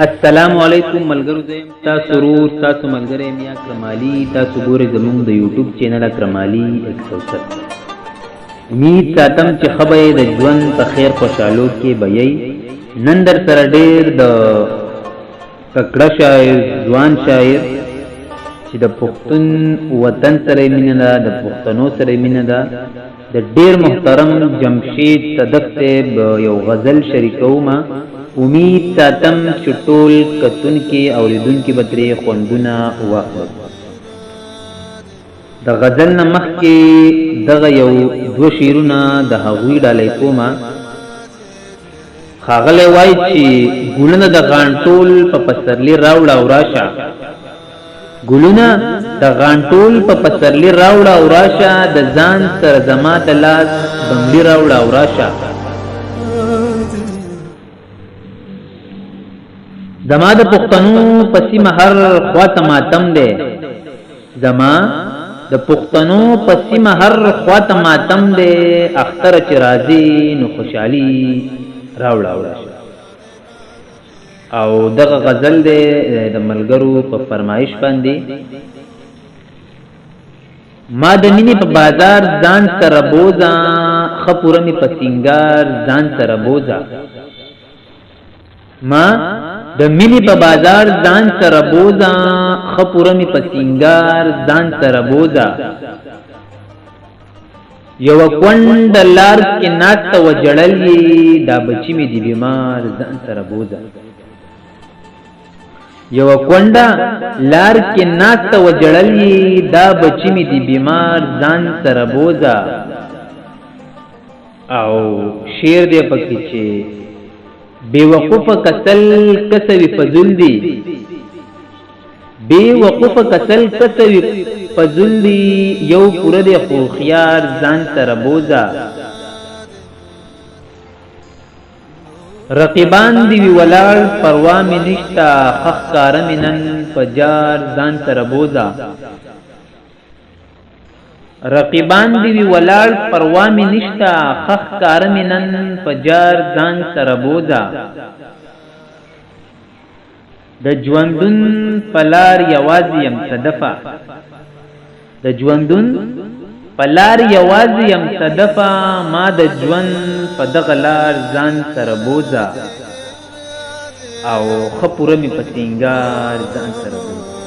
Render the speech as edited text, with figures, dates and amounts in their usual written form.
السلام علیکم ملګرو، زه یم تاسو ورور، تاسو ملګری یم اکرم علي. تاسو ګورئ زموږ د یوټیوب چینل اکرم علي 170. امید ساتم چې ښه به یې، د ژوند په خیر خوشحالو کې به یئ. نن در سره ډېر د تکړه شاعر، ځوان شاعر چې د پښتون وطن سره یې مینه ده، د پښتنو سره یې مینه ده، د ډېر محترم جمشید صدف صاحب یو غزل شریکوم. امید ساتم چې ټول کتونکي اوریدونکي به ترې خوندونه واخلي. د غزل نه مخکې دغه یو دوه شعرونه د هغوی ډالۍ کومه. ښاغلی وایي چې ګلونه د غانټول په پسرلي راوړه او راشه، ګلونه د غانټول په پسرلي راوړه او راشه، د ځان سره زما د لاس بمبلي راوړه او راشه. زما د پښتنو په سیمه هر خواته ماتم دی، زما د پښتنو په سیمه هر خواته ماتم دی، اختر چې راځي نو خوشحالي راوړه او راشه. او دغه غزل دی د ملګرو په فرمایش باندې. ما د مینې په بازار ځان سره بوزا، ښه پوره مې په سینګار ځان سره بوزا. ما د مینې په بازار ځان سره بوزا، ښه پوره مې په سینګار ځان سره بوزا. یوه کونډه لار کې ناسته وه ژړل یې، دا بچي مې دي بیمار ځان سره بوزا. یوه کونډه لار کې ناسته وه ژړل یې، دا بچي مې دي بیمار ځان سره بوزا. او شعر دی پکې چې بې وقوفه کسل کسوي فضول دي، بې وقوفه کسل کسوي فضول دي، یو پوره دی خو هوښیار ځان سره بوزا. رقیبان دی وی ولاړ پروا مې نشته، ښه ښکاره مې نن په جار ځان سره بوزا. رقیبان دی وی ولاړ پروا مې نشته، ښه ښکاره مې نن په جار ځان سره بوزا. د ژوندون په لار یوازې یم صدفه، د ژوندون په لار یوازې یم صدفه، ما د ژوند په دغه لار ځان سره بوزا، او ښه پوره مې په سینګار ځان سره بوزا.